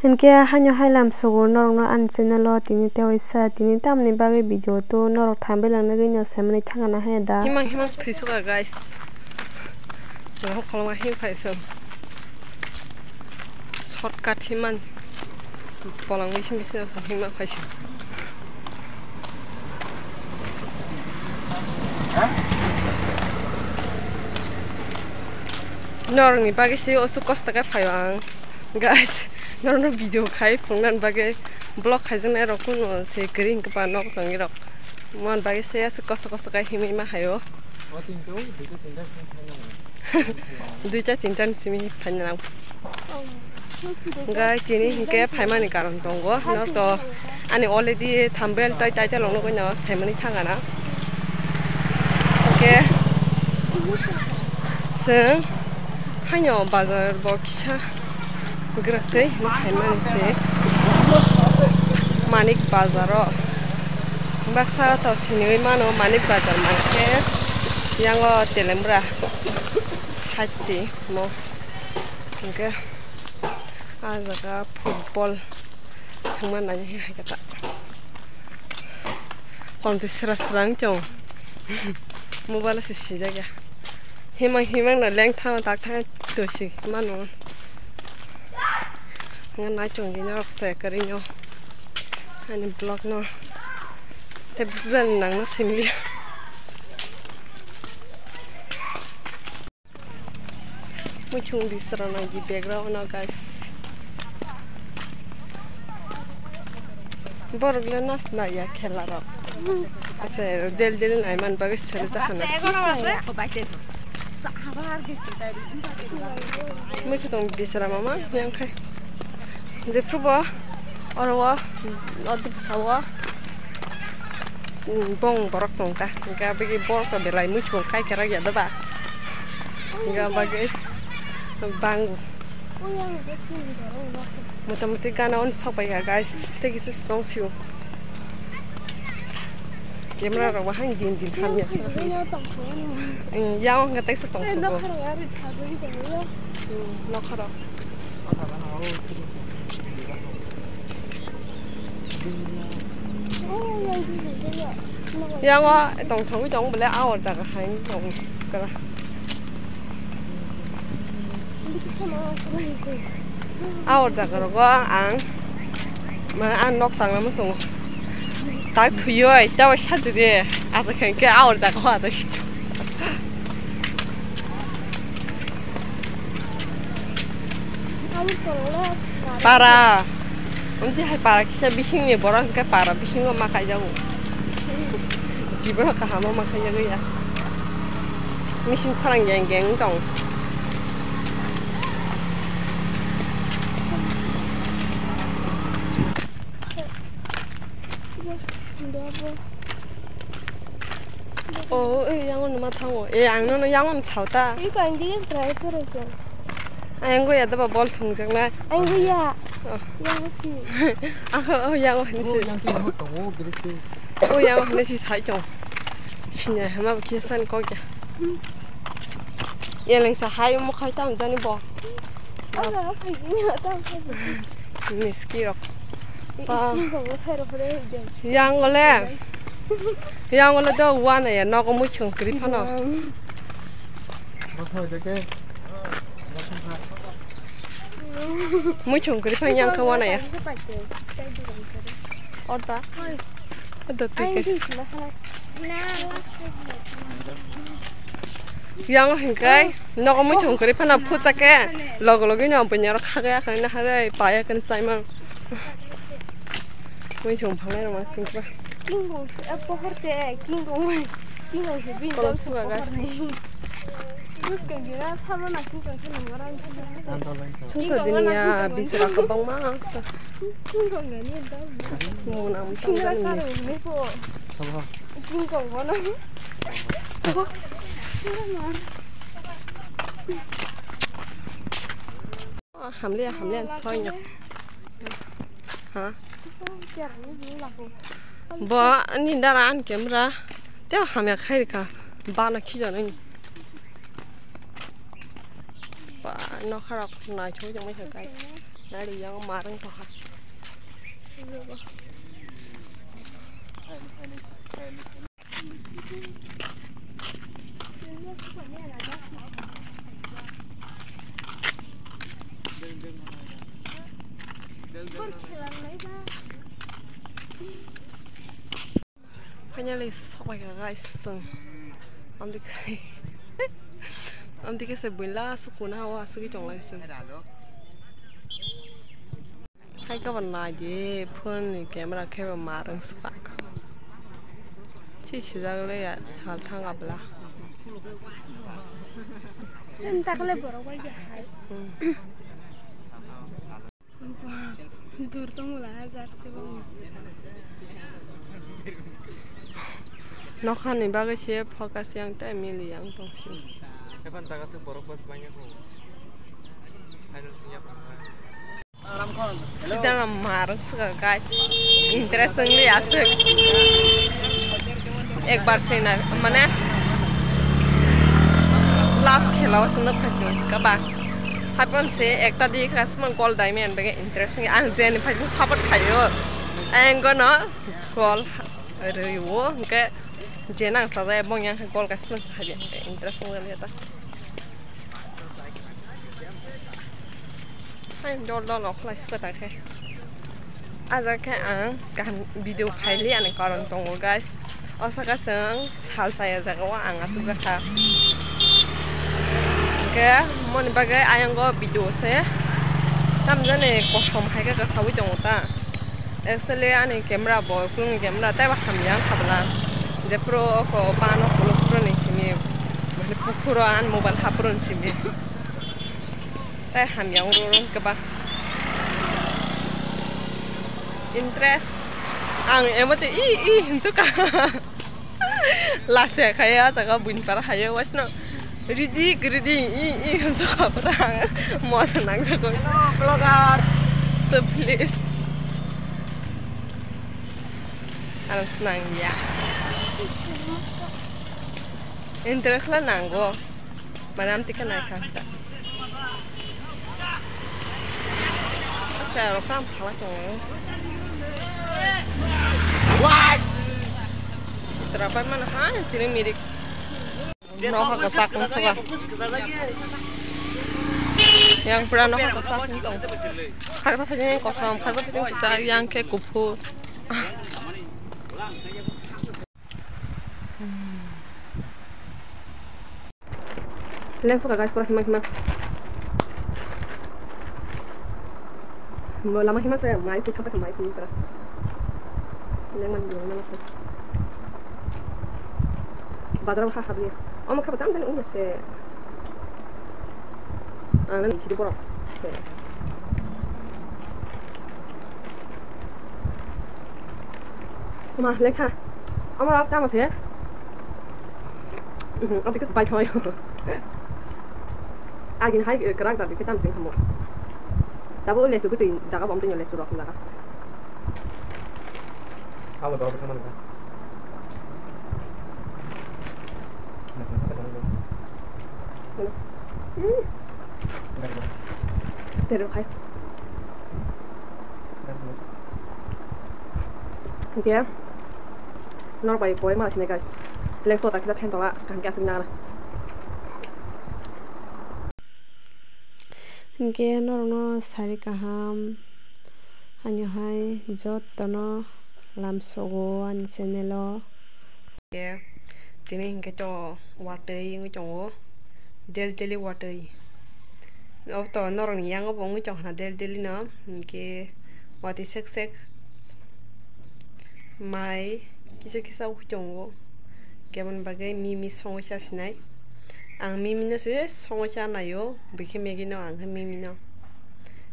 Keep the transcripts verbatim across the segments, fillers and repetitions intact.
Hinkhe haino hai lam sugo norokno ani channel o tini tewaisa tini tamni bagwi video to norok thambai lang nugwi no saimani thangana hai da. Himang himang thwi suka guys. Norok kholoma him phai song. Shortcut himang. Polang bisi bisi no himang phai song. Norokni bagwi se aswk kosto khe phaio ang. Guys, norokno video khai phunuknani bagwi vlog khaijaknai rok kunu se kwrwi hinkhe ba nok tongwi rok. Mon bagwi se aswk kosto kosto khe himwi ma haio. Duita tinta ni simi phaina nang. Guys, tini hinkhe phaimani karon tongo. Norok to ani already thumbnail tai title rok nugwi no saimani thangana. Hinkhe chwng haino bazar bo kisa gwrak twi phaimani se Manik bazar o. Baksa to siniwi mano Manik bazar mankhe yango telembra sachi mo. Hinkhe ah jaga football thwngma nai hai khe ta. Kom twi sra sra wng chong. Mobile se sijak ya. Himang himang no lengthang tak thang twi si mano. Nga nai chong di norok se kwrwi no. Ani vlog no. Te busu jan nang no simi. Muchung bisra nai di background no guys. Borok le nas nai ya khela rok. Ase del del nai man bagwi sele jahana. Mui khutong bisra mama yang khai. Jephru bo oro o, o dipsa o, mm, bong borok tong ta. Hingke aboni borok to belai muchung kai khe rak ya doba. Hingke abagwi bangu. Mota moti gana on sok pai ya, guys. Tei kisa song sio. Camera rok bahai din din hamya sa. Yang hwnka teisa tong kho. Nokha rok. Yang o tong thogwi tong bole a or jaga hai tong kara. A or jaga rogo ang ma ang nok tangna muchungo. Tak thuyoi ta bai sajidi asa khe a or jaga o asa sito. Para. Amtwi hai para kisa bisingni borok hwnkhe para bisingo ma kaijago. Jiboro kahamo ma kaijago ya. Machine khorang geng geng tong. O, o, yango numa thango. E, ang nono yango ni sao ta. Iko ang dige try kore se. Ayang go ya doba bol thungjak na. Ayang go ya. Oh. Yango si. Ako, oh, yango ni si. Oh, yango ni si sai chong. Sinya hema kisa ni kok ya. Yeleng sa hai mo khai tam jani bo. Miski rok. Yang ole. Yang ole do wana ya nogo muchung kri phano. Muchung kri phang yang kha wana ya. Orda. Ado twi kaisa. Yang hingkai nogo muchung kwrwi phano phuchake logo logi no buini aro khagwi akhani nahare paya kan chaimang. Muchung phalai rok singkra. Kingkong se pohor se kingkong kingkong se bini kolom suka gas. Buskang gira sama na kingkong se nangara. Sungkha dini ya bisra kabangma. Muna mutang singra jani saro mis. Sabo. Jingkong bono. Hamle hamle an soino. Ha. Bo ni dara an camera. Te hamya khairika. Bana khijanani. Ba nokharok naithok jongmai kha guys. Nari yang marang paha. Finally, sokpai kha, guys, chwng. Amtwi khe, amtwi khe se buila sukuna o asugwi tonglai chwng. Hai khe bo nai di, phone ni camera khe bo marwng swkang. Chi sijak le ya, sal thang abla. Em, takle borok bai ya hai. Hmm. Dur tong wala hajar se bo. Nokha ni bagwi se focus yang tei mili yang tong si. Epan taga se borok bas bangya ko. Final sing ya pang. Sida marwk swkang, guys. Interest wngli aswk. Ekbar se na, mane, last khela o se nuk phai sung kaba. Haipon se ekta di khasma gold diamond bege interest wngya. Ang jeni phai support khaio. Ang gono gold rwi o, hwnkhe je nang sajaya bong yang gold kasma sa habi interest wngya ta. Hai dol dol rok khlai suka ta khe. Ah jaga khe ang kaham video khaili ani karon tongo, guys. O saka chwng sal chaya jaga o ang achuk jakha. Hwnkhe moni bagwi ayang o video se tamjani kosom hai khe saui tongo ta. Actually ani camera bo, phone camera tei bo hamya wngkha bwla. Jephuru oko pano phuru phuru ni simi, mane pukhuro ani mobile haphuru ni simi. Tei hamya wngo wngo khe ba. Interest. Ang emo che i, i hinsuka. Lase khaye, ah jaga buini para khaye, waisno. Ridi, ridi, i, i hinsuka para ang. Mosa nang jago. Hello, vlogger. So please. Ang snang ya. Interest la nango. Manam tika nai kha ta. Asa rok tam sala tongo. Sitra pai mana ha chini mirik. Noha ka sak kung soka. Yang pura noha ka sak kung tong. Khaksa phajeng kosom, khaksa phajeng kisa, yang khe kuphur. Lengsoka guys, pura hima hima. Lama hima se mai pui thapa mai pui pura. Lengman lengman se. Bazar ha habli. Omo khaba tam dan unya se. Ang nang sidi borok. Kuma lekha. Amara tamo se. Mhm, abdi kes bai thoi. Agin hai, eh, kerak jadi kita mesti kamu. Tapi oleh suku tu jaga bom tu nyoleh surok jaga. Kamu tahu apa mana? Mana? Hmm. Zero hai. Hwnkhe norok bai poi ma sinai guys. Lengso ta kisa phen tongla kaham khe aswk nang. Hwnkhe norokno sari kaham, ani hai jotono lamsogo ani channel o. Tini hwnkhe to watwi wngwi tongo, del deli watwi. Obo to norokni yango bo wngwi tongkha na del deli no, hwnkhe watwi sek sek mai kisa kisa wngwi tongo. Hwnkhe aboni bagwi mimi songwi chasinai. Ang mimi no se songwi chanaio, bwkhe Maggie no, ang khe mimi no.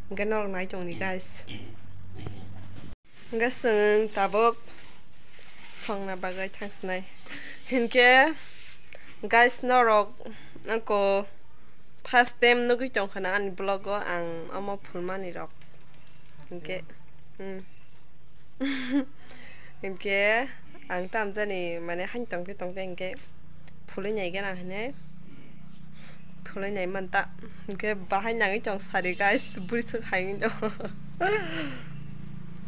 Hwnkhe norok nai tongdi guys. Hwnkhe chwng tabuk songna bagwi thangsinai. Hinkhe guys, norok angkho first time nugwi tongkha na ani vlog o ang omo phulmani rok. Hinkhe, hmm. Hinkhe ang tamjani mane haino tongte tongte hinkhe phulwi naigana hinwi. Khulai nai man ta. Hwnkhe bahai nangwi tong sari, guys. Buri swk hai wngwi tong.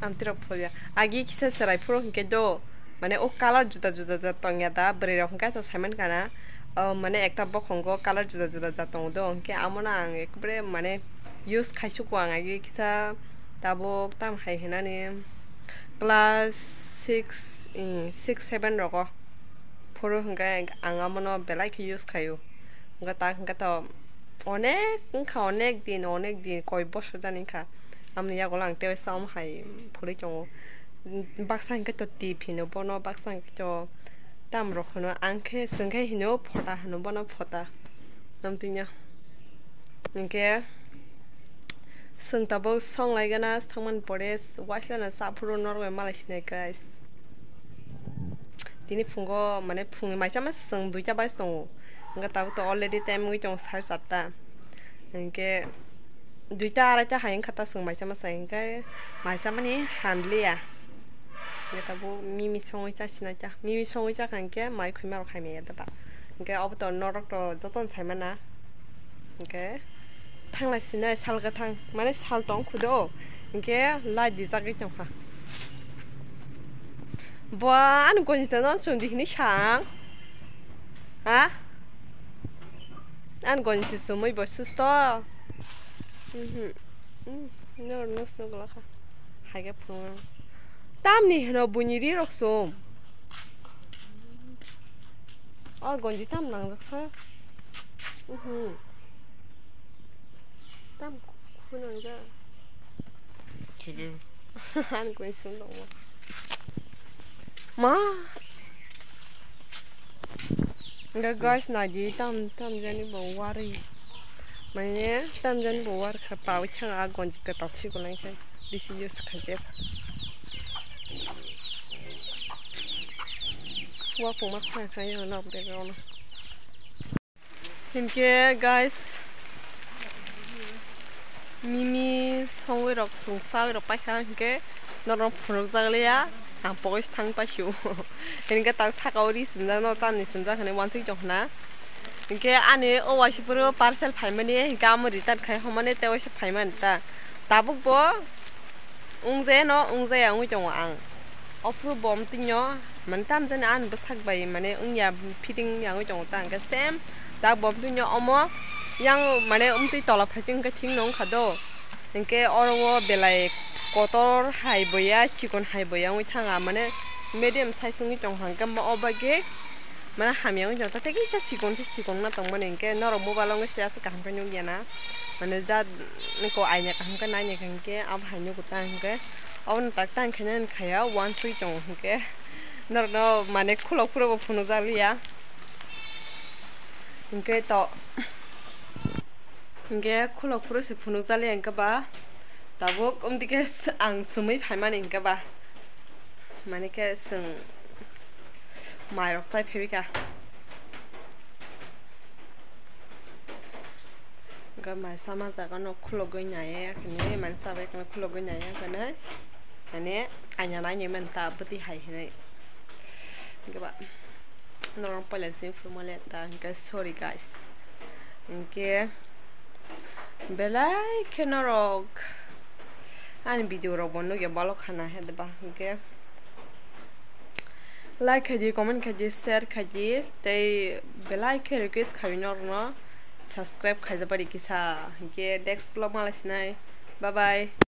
Amtwi rok pholya. Agi kisa chwrai phuru hwnkhe do. Mane o color juda juda jat tongya da. Bwrwi rok hwnkhe to saiman kana. O mane ekta bokhongo color juda juda jat tongo do. Hwnkhe amono ang ekbare mane use khaisuko ang agi kisa tabuk tam hai hinani class six, eh, six, seven rogo phuru hwnkhe ang amono belai khe use khaio. Hwnkhe ta hwnkhe to onek wngkha, onek din, onek din, koi bosor jani wngkha. Amoni yagulo ang tei waisa omo hai phulwi tongo. Baksa hwnkhe to tip hino bono, baksa hwnkhe to tam rok hino, ang khe, chwng khe hino phota hino bono, phota. Amtwino. Hwnkhe chwng tabuk song lai gana, thangmani pore waisa no cha phuru norok bai malai sinai, guys. Tini phungo, mane phungni maisa masa chwng duita bai tongo. Hwnkhe tabuk to already time wngwi tongo sare charta. Hwnkhe duita araita hai wngkha ta chwng maisa masa, hwnkhe maisa mani hamliya. Hwnkhe tabuk mimi songwi cha sinai cha. Mimi songwi chakha hwnkhe mai khwima rok hai maya da ba. Hwnkhe obo to norok to jotono sai mana. Hwnkhe thanglai sinai sal kwthang, mane sal tong khudo. Hwnkhe light dijagwi tongkha. Bo ani gonji tano chwng di hinwi sa ang. Ha? Ani gonji se chumui bo susto. Mhm. Mm, no, no, no, no, no, no. Hai khe phungo. Tamni hino buini ri rok sum. O gonji tam nangjak kha. Mhm. Tam khunang ja. Chidi. Ani koi sum dong ma. Ma. Ga guys, na di tam, tam jani bo wari. Mane tam jani bo war kha, pawi thang a gonji kwtal si golai khe. Bisi use kha je. Wa puma kha kha yo nok de ono. Hinkhe guys, mimi songwi rok chwng chawi rok paikha, hinkhe norok phunukjak liya, ang pogwi thang paisio. Hinkhe tak saka o ri swngjak, no tamni swngjak hinwi uansuk tong khna. Hinkhe ani o waisa phuru parcel phaimani, hinkhe amo return khai homani tei waisa phaimani ta. Tabuk bo wngje no wngjaya wngwi tongo ang. Ophuru bo omtwino, mane tamjani ani bwsak bai, mane wngya fitting wngya wngwi tongo ta, hwnkhe same tak bo omtwino omo yang, mane omtwi tola phaiching hwnkhe thik no wngkha do. Hwnkhe oro o belai kotor hai boya, chikon hai boya wngwi thanga, mane medium size wngwi tongkha, hwnkhe omo o bagwi mane hamya wngwi tongkha, tei kisa chikon khe chikon wngna tongmani, hwnkhe norok mobile o wngwi se aswk kaham khe nukya na, mane jat ko aina kaham khe naina khe, hwnkhe abo hai nugo ta, hwnkhe. Obono tak tang khe nang khaya uansuk tongo hinkhe. Norokno mane khulok phuru bo phunukjak liya. Hinkhe to, hinkhe khulok phuru se phunukjak liya hinkhe ba tabuk umdike ang sumui phaimani hinkhe ba. Mane khe chwng mairok chai phaibikha. Hwnkhe mai sama jaga no khulogwi naiya hinwi mane chabai kheno khulogwi naiya hinwi mane aina nainwi manta bwtwi hai hinwi. Hwnkhe ba norok pailani simi phuru mole ta hwnkhe sorry guys. Hwnkhe belai khe norok ani video rok bo nukya balo khana he ba hwnkhe. Like khaidi, comment khaidi, share khaidi, tei belai khe request khawi norokno subscribe khaijak bai kisa. Hinkhe next vlog malai sinai. Bye bye.